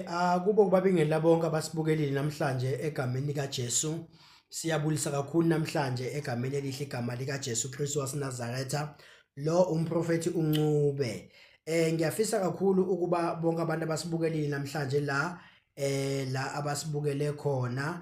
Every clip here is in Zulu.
Akube ukubabingelela bonke abasibukelile namhlanje egameni likaJesu. Siyabulisa kakhulu namhlanje egameni elihle igama likaJesu Kristu waseNazaretha. Lo umprofethi uNcube. Ngiyafisa kakhulu ukuba bonke abantu abasibukelile namhlanje la la abasibukele khona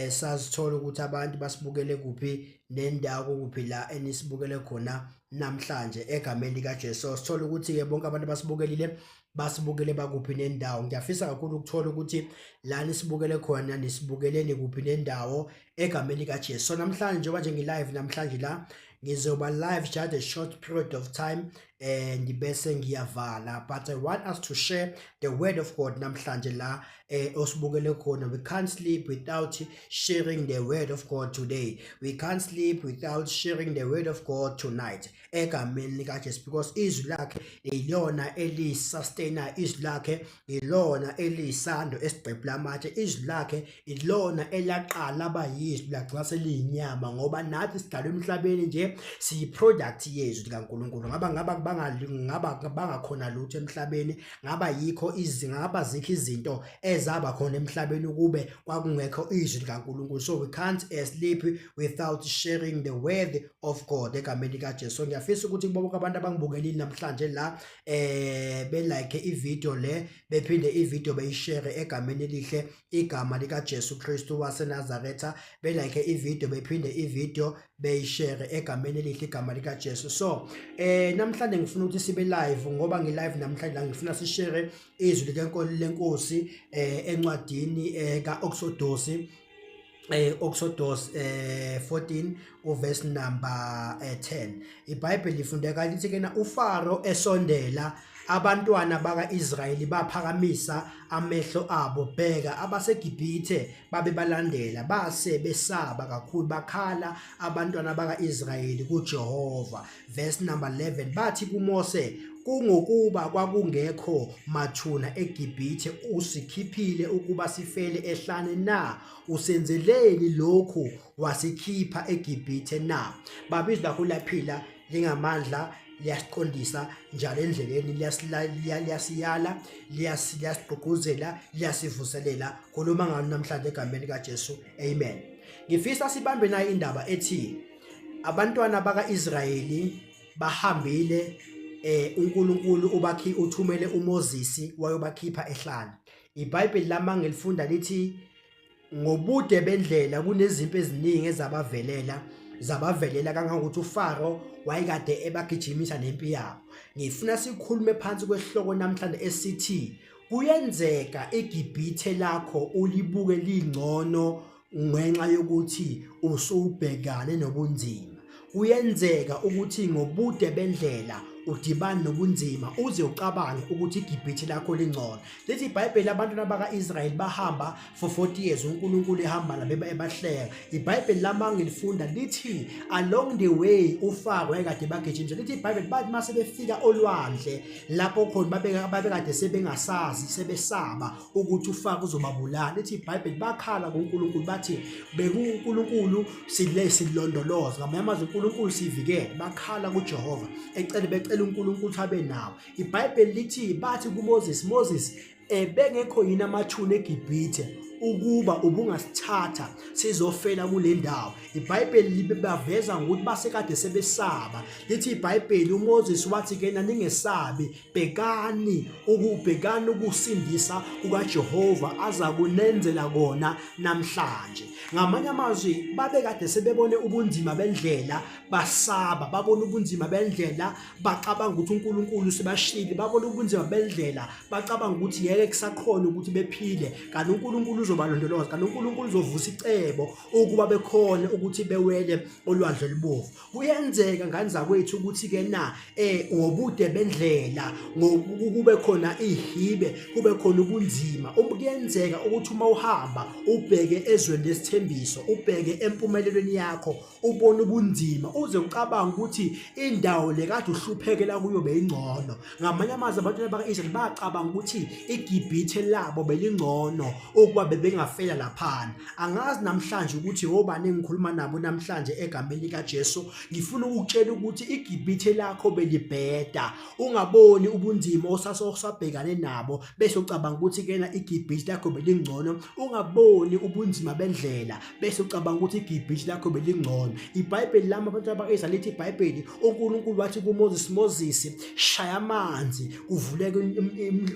sazithola ukuthi abantu basibukele kuphi nendawo kuphi la enisibukele khona namhlanje egameni likaJesu. Sithola ukuthi ke bonke abantu abasibukelile basibukele bakuphi nendawo. Ngiyafisa kakhulu ukuthola ukuthi la nisibukele khona nisibukeleni kuphi nendawo egameni likaJesu. So namhlanje njengoba nje ngi-live namhlanje la ngizoba live just a short period of time and bese ngiyavala, but I want us to share the word of God namhlanje la osibukele khona. We can't sleep without sharing the word of God today. We can't sleep without sharing the word of God tonight egameni likaJesu, because izwi lakhe ilona eliyisustainer, izwi lakhe ilona eliyisando esigqebhula amatshe, izwi lakhe ilona elaqala abayizwi lagcina seliyinyama, ngoba nathi sidalwe emhlabeni nje siyi-product yezwi likaNkulunkulu. Ngaba bangakhona lutho emhlabeni, ngaba yikho izinga, ngaba zikho izinto ezaba khona emhlabeni ukube kwakungekho izwi likaNkulunkulu. So we can't sleep without sharing the word of God egameni likaJesu. So ngiyafisa ukuthi bonke abantu abangibukelile namhlanje la be like i-video le, bephinde i-video beyishare egameni elihle igama likaJesu Kristu waseNazaretha, be like i-video bephinde i-video beyishare egameni elihle igama likaJesu. So namhlanje ngifuna ukuthi sibe live, ngoba ngi-live namhlanje la ngifuna sishare izwi likaNkolo lenkosi encwadini kaExodus, Exodus 14 uverse number 10. IBhayibheli lifundeka lithi kena uFaro esondela, abantwana bakaIsrayeli baphakamisa amehlo abo, bheka abaseGibhithe babebalandela, base besaba kakhulu, bakhala abantwana bakaIsrayeli kuJehova. Verse number 11, bathi kuMose, kungokuba kwakungekho mathuna eGibhithe usikhiphile ukuba sifele ehlane na? Usenzeleni lokhu wasikhipha eGibhithe na? Baba, izwi lakho liyaphila, lingamandla, liyasiqondisa njalo endleleni, liyasiyala, liyasigqugquzela, liyasivuselela. Khuluma ngalo namhlanje egameni kaJesu, amen. Ngifisa sibambe nayo indaba ethi abantwana bakaIsrayeli bahambile, uNkulunkulu ubakhi uthumele uMoses wayobakhipha ehlane. IBhayibheli lama ngilifunda lithi ngobude bendlela kunezimpi eziningi ezabavelela, zabavelela kangangokuthi uFaro wayekade ebagijimisa nempi yabo. Ngifuna sikhulume phansi kwesihloko namhlanje esithi kuyenzeka iGibhithe lakho ulibuke lingcono ngenxa yokuthi usubhekane nobunzima. Kuyenzeka ukuthi ngobude bendlela udibane nobunzima uze ucabange ukuthi iGibhithe lakho lingcono. Lithi iBhayibheli abantwana baka-Israyeli bahamba for 40 years, uNkulunkulu ehamba nabo ebahleka. IBhayibheli lama ngilifunda lithi along the way uFaro wayekade bagijimisa. Lithi iBhayibheli bathi mase befika olwandle lapho khona babekade sebengasazi, sebesaba ukuthi uFaro uzobabulala. Lithi iBhayibheli bakhala kuNkulunkulu bathi bekuNkulunkulu sile silondoloza, ngamanye amazwi uNkulunkulu sivikele. Bakhala kuJehova ecele, becela uNkulunkulu ukuthi abe nawo. IBhayibheli lithi bathi kuMoses, Moses, ebengekho yini amathuna eGibhithe ukuba ubungasithatha sizofela kule ndawo? IBhayibheli libaveza ngokuthi basekade sebesaba. Lithi iBhayibheli uMoses wathi kena ningesabi, bhekani ukubhekani ukusindisa kukaJehova aza kunenzela kona namhlanje. Ngamanye amazwi babekade sebebone ubunzima bendlela basaba, babona ubunzima bendlela bacabanga ukuthi uNkulunkulu sebashile, babona ubunzima bendlela bacabanga ukuthi ngeke kusakhona ukuthi bephile, kanti uNkulunkulu uzobalondoloza, kanti uNkulunkulu uzovusa icebo ukuba bekhone ukuthi bewele olwandle olubovu. Kuyenzeka ngane zakwethu ukuthi ke na ngobude bendlela kube khona ihibe, kube khona ubunzima. Kuyenzeka ukuthi uma uhamba ubheke ezweni lesithembiso, ubheke empumelelweni yakho, ubone ubunzima uze ucabange ukuthi indawo le kade uhluphekela kuyo beyingcono. Ngamanye amazwi abantwana baka-Israyeli bacabanga ukuthi iGibhithe labo belingcono ukuba bebengafela laphana. Angazi namhlanje ukuthi obani engikhuluma nabo namhlanje egameni likaJesu. Ngifuna ukukutshela ukuthi iGibhithe lakho belibheda. Ungaboni ubunzima osasabhekane nabo bese ucabanga ukuthi kena iGibhithe lakho belingcono. Ungaboni ubunzima bendlela bese ucabanga ukuthi iGibhithe lakho belingcono. IBhayibheli lami abantu abakeza lithi iBhayibheli uNkulunkulu wathi kuMoses, Moses shaya amanzi kuvuleke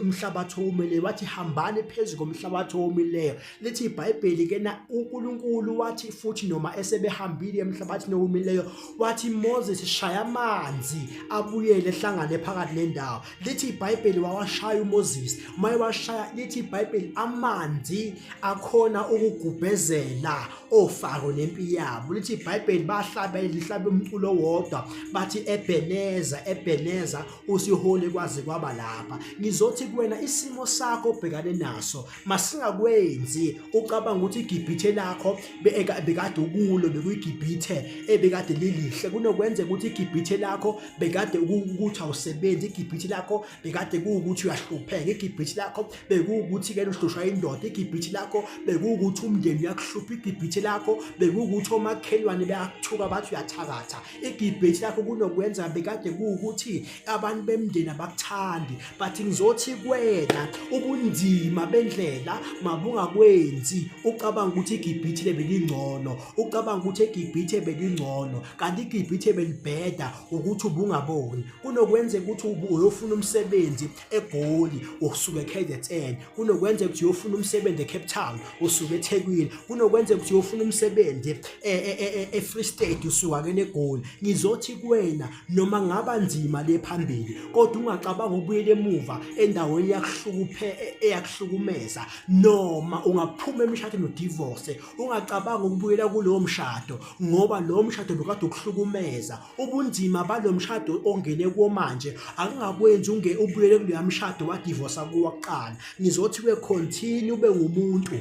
umhlabathi owomileyo. Wathi hambani phezu komhlabathi owomileyo. Lithi iBhayibheli ke na uNkulunkulu wathi futhi noma esebehambile emhlabathini owomileyo wathi Moses shaya amanzi abuyele ehlangane phakathi nendawo. Lithi iBhayibheli wawashaya uMoses, mayewashaya lithi iBhayibheli amanzi akhona ukugubhezela oFaro nempi yabo. Lithi iBhayibheli bahlabela lihlabe umculo wodwa bathi Ebeneza, Ebeneza usihole kwaze kwaba lapha. Ngizothi kuwena isimo sakho obhekane naso masingakwenzi ucabanga ukuthi iGibhithe lakho bekade ukulo bekuyiGibhithe ebekade lilihle. Kunokwenzeka ukuthi iGibhithe lakho bekade ukuthi awusebenzi, iGibhithe lakho bekade kuwukuthi uyahlupheka, iGibhithe lakho bekuwukuthi ke uhlushwa indoda, iGibhithe lakho bekuwukuthi umndeni uyakuhlupha, iGibhithe lakho bekuwukuthi omakhelwane bayakuthuka bathi uyathakatha, iGibhithe lakho kunokwenza bekade kuwukuthi abantu bemndeni abakuthandi. But ngizothi kuwena ubunzima bendlela mabungakwenzi ucabanga ukuthi iGibhithe lebelingcono, ucabanga ukuthi eGibhithe belingcono kanti iGibhithe belibheda ukuthi ubungaboni. Kunokwenzeka ukuthi uyofuna umsebenzi eGoli usuke eKZN, kunokwenzeka ukuthi uyofuna umsebenzi eCape Town usuke eThekwini, kunokwenzeka ukuthi uyofuna umsebenzi eFree State usuka ke neGoli. Ngizothi kuwena noma ngaba nzima le phambili kodwa ungacabanga ubuyele emuva endaweni yakuhlukuphe eyakuhlukumeza, noma ungaphuma emshadweni udivorce, ungacabanga ukubuyela kulowo mshado ngoba lowo mshado bekade ukuhlukumeza. Ubunzima balo mshado ongene kuwo manje akungakwenzi unge ubuyele kuloya mshado wadivosa kuwo kuqala. Ngizothi we continue ube ngumuntu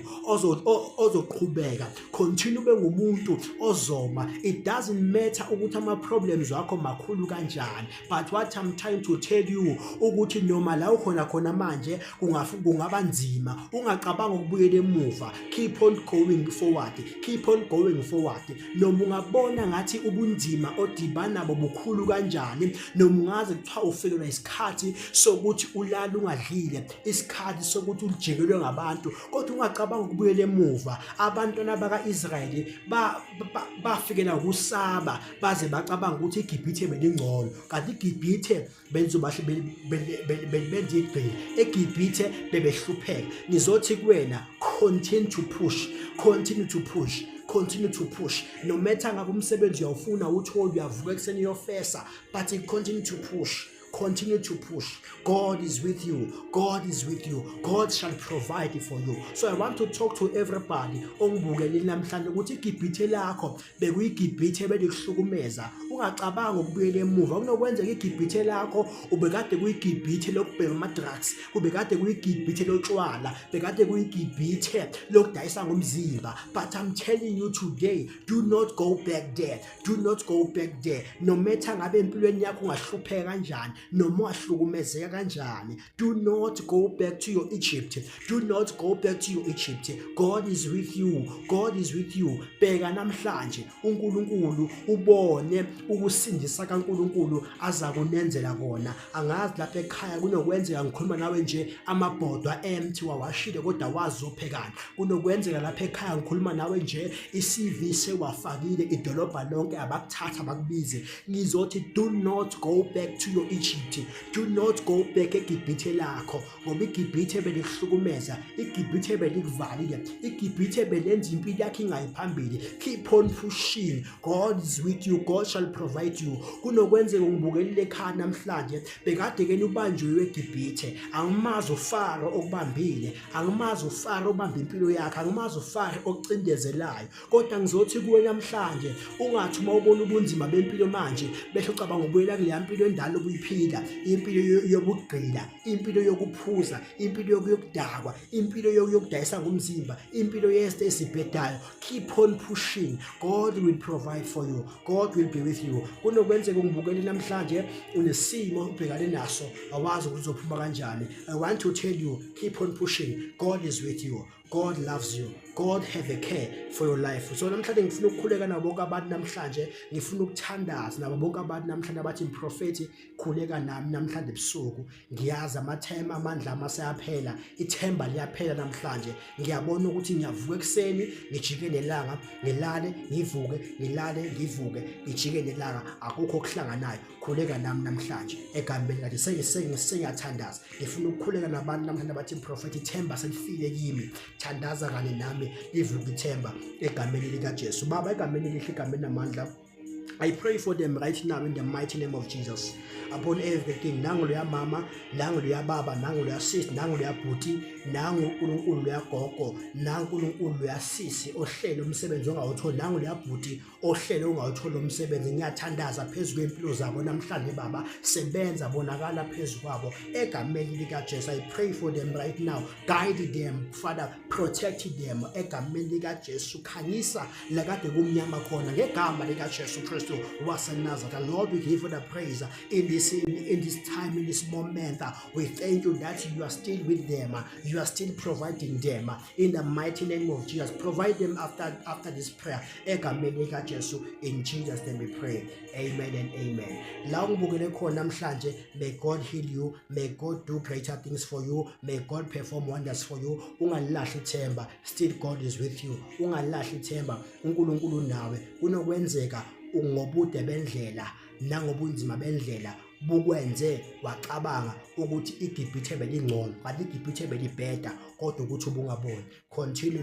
ozoqhubeka, continue ube ngumuntu ozoma. It doesn't matter ukuthi ama problems wakho makhulu kanjani, but what I'm trying to tell you ukuthi noma la ukhona khona manje kungaba nzima, ungacabanga ukubuyela emuva. Keep on going forward, keep on going forward. Noma ungabona ngathi ubunzima odibana nabo bukhulu kanjani, noma ungaze kuthiwa ufikelwa isikhathi sokuthi ulale ungadlile, isikhathi sokuthi ulijikelwe ngabantu, kodwa ungacabanga ukubuyela emuva. Abantwana baka-Israyeli bafikela ukusaba baze bacabanga ukuthi iGibhithe belingcono, kanti iGibhithe belizobahle benza igqila, eGibhithe bebehlupheka. Ngizothi kuwena continue to push, continue to push, continue to push. No matter ngabe umsebenzi uyawufuna uthole, uyavuka ekuseni uyofesa, but continue to push, continue to push. God is with you, God is with you, God shall provide for you. So I want to talk to everybody ongibukelile namhlanje ukuthi iGibhithe lakho bekuyiGibhithe belikuhlukumeza, ungacabanga ukubuyela emuva. Kunokwenzeka iGibhithe lakho ubekade kuyiGibhithe lokubhema ama-drugs, kubekade kuyiGibhithe lotshwala, bekade kuyiGibhithe lokudayisa ngomzimba, but I'm telling you today, do not go back there, do not go back there. No matter ngabe empilweni yakho ungahlupheka kanjani noma ungahlukumezeka kanjani, do not go back to your Egypt, do not go back to your Egypt. God is with you, God is with you. Bheka namhlanje uNkulunkulu, ubone ukusindisa kaNkulunkulu aza kunenzela kona. Angazi lapha ekhaya kunokwenzeka ngikhuluma nawe nje amabhodwa empty wawashile kodwa wazi uzophekana. Kunokwenzeka lapha ekhaya ngikhuluma nawe nje iCV sewafakile, idolobha lonke abakuthatha bakubize. Ngizothi do not go back to your Egypt, do not go back eGibhithe lakho, ngoba iGibhithe belikuhlukumeza, iGibhithe belikuvalile, iGibhithe belenza impilo yakho ingayi phambili. Keep on pushing, God is with you, God shall provide you. Kunokwenzeka ungibukelile ekhaya namhlanje bekade ke ubanjiwe eGibhithe, angimazi uFaro okubambile, angimazi uFaro obamba impilo yakhe, angimazi uFaro okucindezelayo, kodwa ngizothi kuwe namhlanje ungathi uma ubona ubunzima bempilo manje bese ucabanga ubuyela kuleya mpilo endala obuyiphila, impilo yobugqila, impilo yokuphuza, impilo yokudakwa, impilo yokudayisa ngomzimba, impilo yeste esibhedayo. Keep on pushing, God will provide for you, God will be with you. Kunokwenzeka ungibukele namhlanje unesimo ubhekane naso, awazi ukuthi uzophuma kanjani. I want to tell you, keep on pushing, God is with you. God loves you. God have a care for your life. So namhlanje ngifuna ukukhuleka nabo bonke abantu namhlanje, ngifuna ukuthandaza nabo bonke abantu namhlanje abathi mprofethi khuleka nami namhlanje ebusuku. Ngiyazi amathemba amandla amaseyaphela, ithemba liyaphela namhlanje. Ngiyabona ukuthi ngiyavuka ekuseni ngijike nelanga, ngilale ngivuke, ngilale ngivuke, ngijike nelanga, akukho okuhlanganayo. Khuleka nami namhlanje egameni likaJesu. Sengiyathandaza. Ngifuna ukukhuleka nabantu namhlanje abathi mprofethi ithemba selifile kimi. Thandaza kanye nami livuke ithemba egameni likaJesu. Baba, egameni elihle, egameni namandla, I pray for them right now in the mighty name of Jesus. Upon everything, nangu loya mama, nangu loya baba, nangu loya sis, nangu loya bhuti, nangu uNkulunkulu loya gogo, nangu uNkulunkulu loya sisi ohlele umsebenzi ongawutholi, nangu loya bhuti ohlele ungawutholi umsebenzi. Ngiyathandaza phezu kwempilo zabo namhlanje baba, sebenza bonakala phezu kwabo egameni likaJesu. I pray for them right now. Guide them, Father, protect them egameni likaJesu. Khanyisa lakade kumnyama khona ngegama likaJesu Kristu waseNazaretha. Lord, we give you the praise in this time, in this moment. We thank you that you are still with them, you are still providing them in the mighty name of Jesus. Provide them after this prayer egameni likaJesu. In Jesus' name we pray, amen and amen. La ungibukele khona namhlanje, may God heal you, may God do greater things for you, may God perform wonders for you. Ungalahli ithemba, still God is with you. Ungalahli ithemba, uNkulunkulu nawe. Kunokwenzeka ngobude bendlela nangobunzima bendlela bukwenze wacabanga ukuthi iGibhithe belingcono, kanti iGibhithe belibheda, kodwa ukuthi ubungaboni. Continue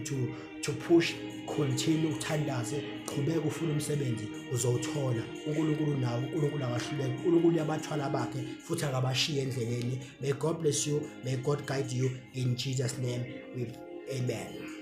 to push, continue uthandaze, qhubeka ufuna umsebenzi, uzowuthola. uNkulunkulu nawe, uNkulunkulu akahluleki, uNkulunkulu uyabathwala bakhe futhi akabashiye endleleni. May God bless you, may God guide you. In Jesus' name we amen.